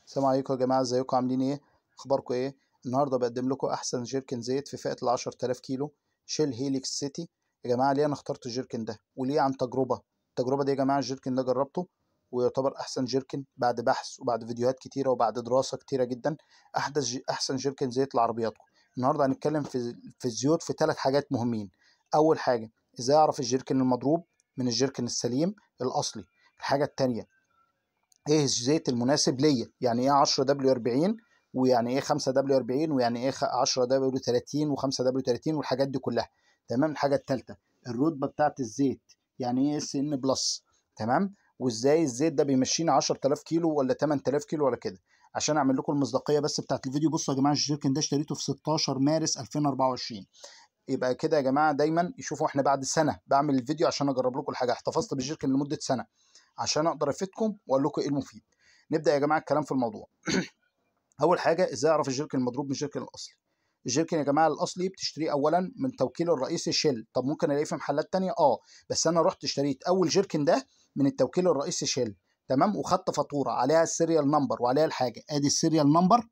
السلام عليكم يا جماعة، ازيكم؟ عاملين ايه؟ اخباركم ايه؟ النهارده بقدم لكم احسن جيركن زيت في فئة ال 10000 كيلو، شيل هيليكس سيتي. يا جماعة ليه انا اخترت الجيركن ده وليه؟ عن تجربه. التجربة دي يا جماعة الجيركن ده جربته ويعتبر احسن جيركن بعد بحث وبعد فيديوهات كتيرة وبعد دراسة كتيرة جدا، احسن جيركن زيت لعربياتكم. النهارده هنتكلم في الزيوت في 3 حاجات مهمين. اول حاجة ازاي اعرف الجيركن المضروب من الجيركن السليم الاصلي. الحاجة الثانية ايه الزيت المناسب ليا، يعني ايه 10W40 ويعني ايه 5W40 ويعني ايه 10W30 و5W30 والحاجات دي كلها، تمام. الحاجة الثالثة الرتبة بتاعه الزيت، يعني ايه SN plus، تمام، وازاي الزيت ده بيمشينا 10000 كيلو ولا 8000 كيلو ولا كده، عشان اعمل لكم المصداقية بس بتاعه الفيديو. بصوا يا جماعة الجيركن ده اشتريته في 16 مارس 2024. يبقى كده يا جماعة دايما يشوفوا احنا بعد سنة بعمل الفيديو عشان اجرب لكم الحاجة. احتفظت بالجيركن لمدة سنة عشان اقدر افيدكم واقول لكم ايه المفيد. نبدا يا جماعة الكلام في الموضوع. اول حاجة ازاي اعرف الجيركن المضروب من الجيركن الاصلي. الجيركن يا جماعة الاصلي بتشتريه اولا من توكيل الرئيسي شيل. طب ممكن الاقيه في محلات تانية؟ بس انا رحت اشتريت اول جيركن ده من التوكيل الرئيسي شيل، تمام، وخدت فاتورة عليها ال serial number وعليها الحاجة. ادي ال serial number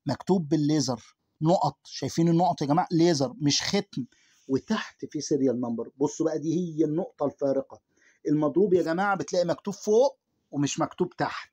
مكتوب بالليزر، نقط، شايفين النقط يا جماعة؟ ليزر مش ختم، وتحت في serial number. بصوا بقى دي هي النقطة الفارقة. المضروب يا جماعة بتلاقي مكتوب فوق ومش مكتوب تحت،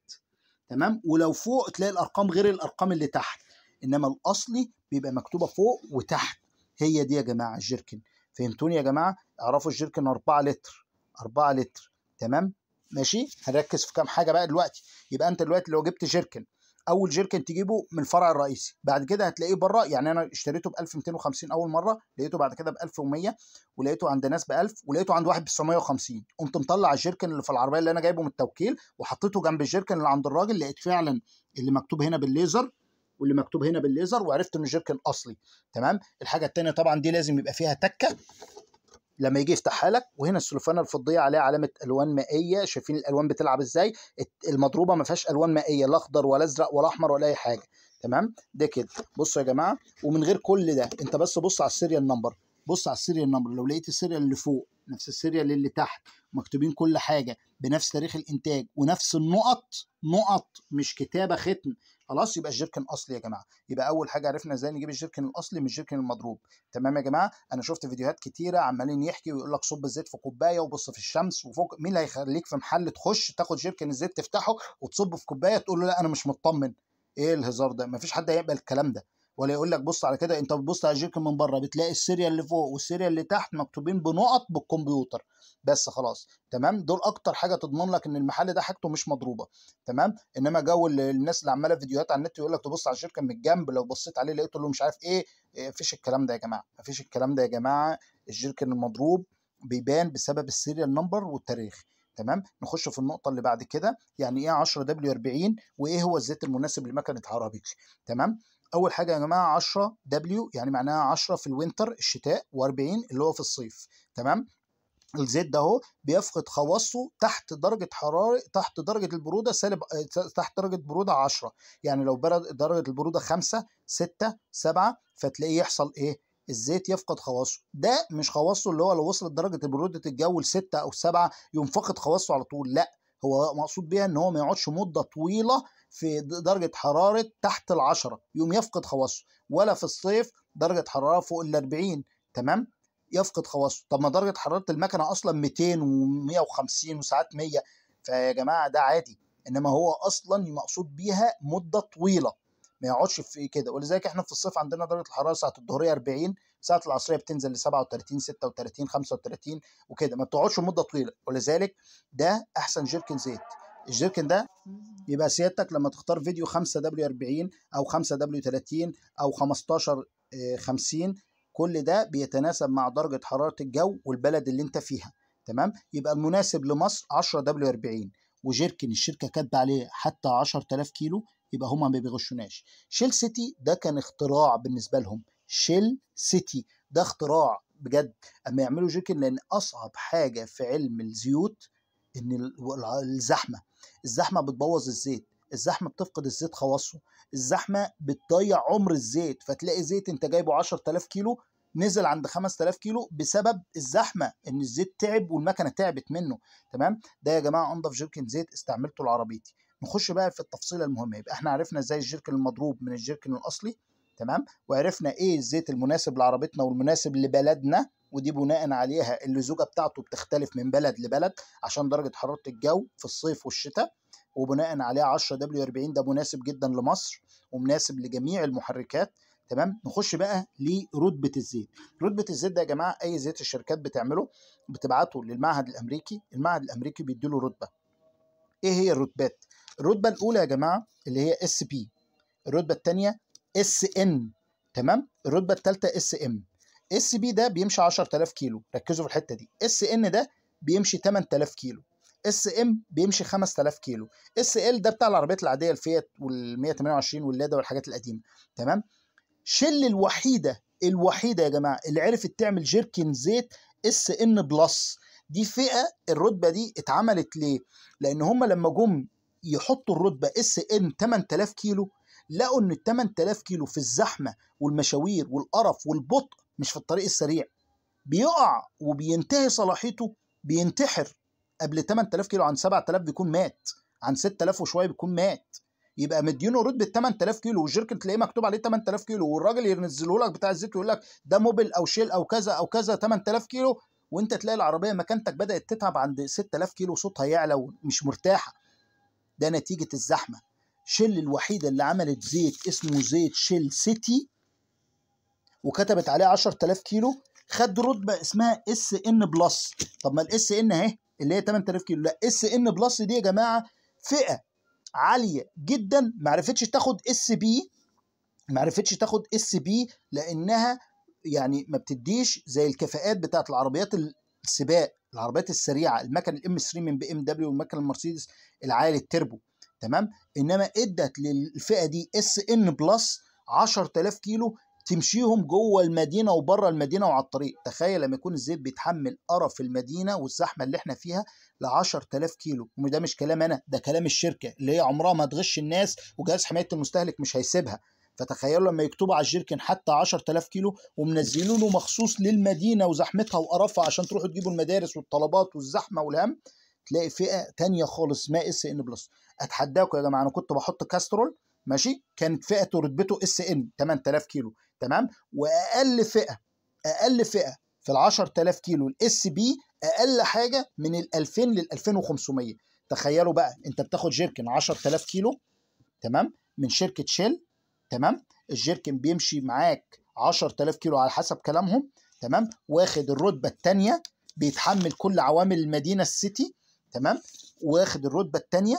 تمام، ولو فوق تلاقي الارقام غير الارقام اللي تحت، انما الاصلي بيبقى مكتوبة فوق وتحت. هي دي يا جماعة الجيركن. فهمتوني يا جماعة؟ اعرفوا الجيركن 4 لتر، 4 لتر، تمام، ماشي. هنركز في كام حاجة بقى دلوقتي. يبقى انت دلوقتي لو جبت جيركن، اول جيركن تجيبه من الفرع الرئيسي، بعد كده هتلاقيه بره. يعني انا اشتريته ب 1250 اول مرة، لقيته بعد كده ب 1100، ولقيته عند ناس ب 1000، ولقيته عند واحد ب 950. قمت مطلع الجيركن اللي في العربية اللي انا جايبه من التوكيل وحطيته جنب الجيركن اللي عند الراجل، لقيت فعلا اللي مكتوب هنا بالليزر واللي مكتوب هنا بالليزر، وعرفت ان الجيركن اصلي، تمام. الحاجة الثانية طبعا دي لازم يبقى فيها تكه لما يجي يفتحها لك، وهنا السلوفانه الفضيه عليها علامة الوان مائية، شايفين الالوان بتلعب ازاي؟ المضروبه ما فيهاش الوان مائية، لا اخضر ولا ازرق ولا احمر ولا اي حاجة، تمام. ده كده بصوا يا جماعة، ومن غير كل ده انت بس بص على ال serial number، بص على ال serial number. لو لقيت ال serial اللي فوق نفس ال serial اللي تحت، مكتوبين كل حاجة بنفس تاريخ الانتاج ونفس النقط، نقط مش كتابه ختم، خلاص يبقى الجيركن اصلي يا جماعة. يبقى اول حاجة عرفنا ازاي نجيب الجيركن الاصلي من الجيركن المضروب، تمام يا جماعة. انا شفت فيديوهات كتيرة عمالين يحكي ويقول لك صب الزيت في كوباية وبص في الشمس وفوق. مين اللي هيخليك في محل تخش تاخد جيركن الزيت تفتحه وتصبه في كوباية تقول له لا انا مش مطمن؟ ايه الهزار ده؟ مفيش حد هيقبل الكلام ده، ولا يقول لك بص على كده. انت بتبص على الجيركن من بره بتلاقي ال serial اللي فوق وال serial اللي تحت مكتوبين بنقط بالكمبيوتر بس، خلاص، تمام. دول اكتر حاجة تضمن لك ان المحل ده حاجته مش مضروبة، تمام. انما جو الناس اللي عماله فيديوهات على النت يقول لك تبص على الجيركن من الجنب، لو بصيت عليه لقيته له مش عارف ايه، مفيش الكلام ده يا جماعة، مفيش الكلام ده يا جماعة. الجيركن المضروب بيبان بسبب ال serial number والتاريخ، تمام. نخش في النقطة اللي بعد كده، يعني ايه 10W40 وايه هو الزيت المناسب لمكنه عربيتي، تمام. اول حاجة يا جماعة 10W يعني معناها 10 في ال winter الشتاء، و40 اللي هو في الصيف، تمام. الزيت ده اهو بيفقد خواصه تحت درجه حرارة، تحت درجه البرودة سالب، تحت درجه برودة 10، يعني لو برد درجه البرودة 5 6 7 فتلاقيه يحصل ايه؟ الزيت يفقد خواصه. ده مش خواصه اللي هو لو وصلت درجه برودة الجو ل 6 او 7 يقوم فاقد خواصه على طول، لا، هو مقصود بيها ان هو ما يقعدش مده طويلة في درجه حرارة تحت 10 يقوم يفقد خواصه، ولا في الصيف درجه حرارة فوق 40، تمام، يفقد خواصه. طب ما درجه حرارة المكنه اصلا 200 و150 وساعات 100، فيا جماعة ده عادي، انما هو اصلا مقصود بيها مده طويلة ما يقعدش في كده. ولذلك احنا في الصيف عندنا درجه الحرارة ساعة الظهريه 40، ساعة العصرية بتنزل ل 37 36 35 وكده، ما بتقعدش مده طويلة. ولذلك ده احسن جيركن زيت. الجيركن ده يبقى سيادتك لما تختار فيديو 5W40 او 5W30 او 15 50، كل ده بيتناسب مع درجه حرارة الجو والبلد اللي انت فيها، تمام. يبقى المناسب لمصر 10W40، وجيركن الشركة كاتبه عليه حتى 10000 كيلو، يبقى هما ما بيغشوناش. شيل سيتي ده كان اختراع بالنسبة لهم، شيل سيتي ده اختراع بجد اما يعملوا جيركن، لان اصعب حاجة في علم الزيوت ان الزحمة، الزحمة بتبوظ الزيت، الزحمة بتفقد الزيت خواصه، الزحمة بتضيع عمر الزيت. فتلاقي زيت انت جايبه 10000 كيلو نزل عند 5000 كيلو بسبب الزحمة، ان الزيت تعب والمكنه تعبت منه، تمام. ده يا جماعة انضف جيركن زيت استعملته لعربيتي. نخش بقى في التفصيله المهمة. يبقى احنا عرفنا ازاي الجيركن المضروب من الجيركن الاصلي، تمام، وعرفنا ايه الزيت المناسب لعربيتنا والمناسب لبلدنا، ودي بناء عليها اللزوجه بتاعته بتختلف من بلد لبلد عشان درجه حرارة الجو في الصيف والشتاء، وبناء عليها 10 W 40 ده مناسب جدا لمصر ومناسب لجميع المحركات. تمام. نخش بقى لرتبه الزيت. رتبه الزيت ده يا جماعة اي زيت الشركات بتعمله بتبعته للمعهد الامريكي، المعهد الامريكي بيديله رتبه. ايه هي الرتبات؟ الرتبة الاولى يا جماعة اللي هي SP، الرتبة الثانية SN، تمام، الرتبة الثالثة SM. SP ده بيمشي 10000 كيلو، ركزوا في الحتة دي. SN ده بيمشي 8000 كيلو، SM بيمشي 5000 كيلو، SL ده بتاع العربيات العادية الفيات وال 128 واللادا والحاجات القديمة. تمام. شل الوحيدة يا جماعة اللي عرفت تعمل جيركن زيت SN plus، دي فئة الرتبة دي اتعملت ليه؟ لان هم لما جم يحطوا الرتبة SN 8000 كيلو لقوا ان ال 8000 كيلو في الزحمة والمشاوير والقرف والبطء، مش في الطريق السريع، بيقع وبينتهي صلاحيته، بينتحر قبل 8000 كيلو. عن 7000 بيكون مات، عن 6000 وشوية بيكون مات. يبقى مدينة رتبه 8000 كيلو، والجيركن تلاقيه مكتوب عليه 8000 كيلو، والراجل ينزله لك بتاع الزيت ويقول لك ده موبل او شيل او كذا او كذا 8000 كيلو، وانت تلاقي العربية مكانتك بدات تتعب عند 6000 كيلو، صوتها يعلى ومش مرتاحة. ده نتيجة الزحمة. شيل الوحيدة اللي عملت زيت اسمه زيت شيل سيتي وكتبت عليه 10000 كيلو، خد رتبه اسمها SN plus. طب ما ال SN اهي اللي هي 8000 كيلو، لا SN plus دي يا جماعة فئة عالية جدا، ما عرفتش تاخد SP، ما عرفتش تاخد SP لانها يعني ما بتديش زي الكفاءات بتاعت العربيات السباق، العربيات السريعة، المكن ال M 3 من BMW والمكن المرسيدس العالي التربو. تمام. انما ادت للفئه دي SN plus 10000 كيلو تمشيهم جوه المدينة وبره المدينة وعلى الطريق. تخيل لما يكون الزيت بيتحمل قرف المدينة والزحمه اللي احنا فيها ل 10000 كيلو. وده مش كلام انا، ده كلام الشركة اللي هي عمرها ما تغش الناس، وجهاز حماية المستهلك مش هيسيبها. فتخيلوا لما يكتبوا على الجيركن حتى 10000 كيلو ومنزلينه له مخصوص للمدينة وزحمتها وقرفها عشان تروحوا تجيبوا المدارس والطلبات والزحمه والهم، تلاقي فئة تانية خالص اسمها SN plus. اتحداكم يا جماعة، انا كنت بحط كاسترول ماشي، كانت فئته رتبته SN 8000 كيلو، تمام، واقل فئة، اقل فئة في ال 10000 كيلو ال SP اقل حاجة من ال 2000 لل 2500. تخيلوا بقى انت بتاخد جيركن 10000 كيلو، تمام، من شركة شيل، تمام، الجيركن بيمشي معاك 10000 كيلو على حسب كلامهم، تمام، واخد الرتبة الثانية، بيتحمل كل عوامل المدينة ال city، تمام، واخد الرتبة الثانية،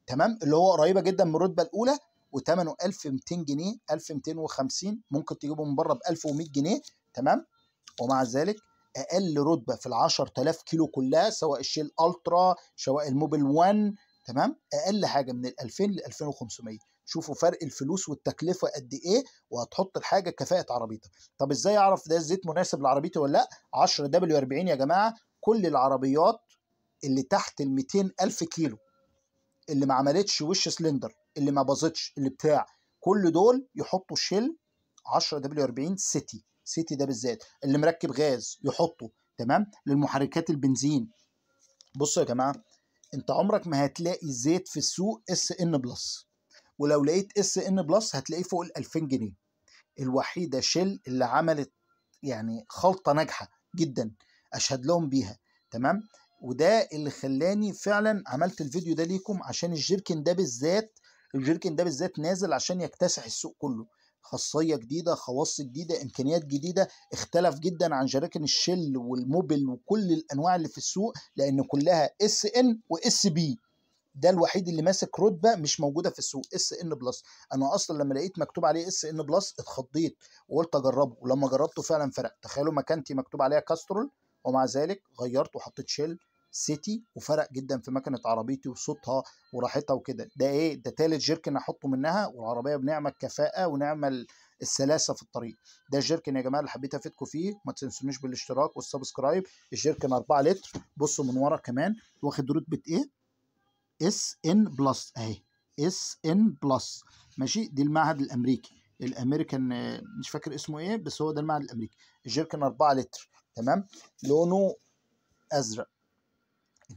تمام، اللي هو قريبه جدا من الرتبة الاولى، وثمنه 1200 جنيه، 1250، ممكن تجيبه من بره ب 1100 جنيه، تمام. ومع ذلك اقل رتبه في ال 10000 كيلو كلها، سواء الشيل الترا سواء الموبل 1، تمام، اقل حاجة من ال 2000 ل 2500. شوفوا فرق الفلوس والتكلفه قد ايه، وهتحط الحاجة كفاءة عربيتك. طب ازاي اعرف ده الزيت مناسب لعربيتي ولا لا؟ 10 W 40 يا جماعة، كل العربيات اللي تحت ال 200000 كيلو، اللي ما عملتش وش سلندر، اللي ما باظتش، اللي بتاع، كل دول يحطوا شيل 10 W 40 city. city ده بالذات اللي مركب غاز يحطه، تمام، للمحركات البنزين. بصوا يا جماعة، انت عمرك ما هتلاقي زيت في السوق SN plus، ولو لقيت SN plus هتلاقيه فوق ال 2000 جنيه. الوحيدة شيل اللي عملت يعني خلطه ناجحة جدا اشهد لهم بيها، تمام. وده اللي خلاني فعلا عملت الفيديو ده ليكم، عشان الجيركن ده بالذات، الجيركن ده بالذات نازل عشان يكتسح السوق كله. خاصية جديدة، خواص جديدة، امكانيات جديدة، اختلف جدا عن جراكن الشل والموبل وكل الانواع اللي في السوق، لان كلها SN و SP. ده الوحيد اللي ماسك رتبه مش موجودة في السوق، SN plus. انا اصلا لما لقيت مكتوب عليه SN plus اتخضيت وقلت اجربه، ولما جربته فعلا فرق. تخيلوا مكانتي مكتوب عليها كاسترول، ومع ذلك غيرت وحطيت شيل city، وفرق جدا في مكنه عربيتي وصوتها وراحتها وكده. ده ايه ده؟ تالت جيركن احطه منها، والعربية بنعمل كفاءة ونعمل السلاسة في الطريق. ده الجيركن يا جماعة اللي حبيت افيدكم فيه. ما تنسونيش بالاشتراك وال subscribe. الجيركن 4 لتر، بصوا من ورا كمان واخد رتبه ايه؟ SN plus اهي، SN plus، ماشي. دي المعهد الامريكي، الامريكان مش فاكر اسمه ايه، بس هو ده المعهد الامريكي. الجيركن 4 لتر، تمام، لونه ازرق.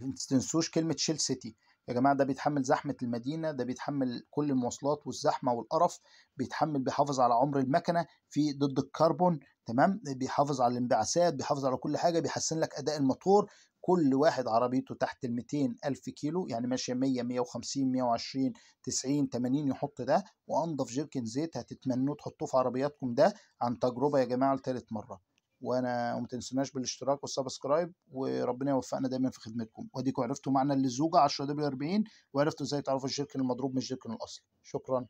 ما تنسوش كلمة شيل city. يا جماعة ده بيتحمل زحمة المدينة، ده بيتحمل كل المواصلات والزحمة والقرف، بيتحمل، بيحافظ على عمر المكنة، في ضد الكربون، تمام، بيحافظ على الانبعاثات، بيحافظ على كل حاجة، بيحسن لك أداء الموتور. كل واحد عربيته تحت ال 200 ألف كيلو، يعني ماشية 100 150 120 90 80، يحط ده. وأنضف جيركن زيت هتتمنوه تحطوه في عربياتكم، ده عن تجربة يا جماعة لتالت مرة. وما تنسوناش بالاشتراك وال subscribe، وربنا يوفقنا دايما في خدمتكم. واديكم عرفتوا معنى اللزوجة 10 W 40، وعرفتوا ازاي تعرفوا الجيركن المضروب من الجيركن الأصلي. شكرا.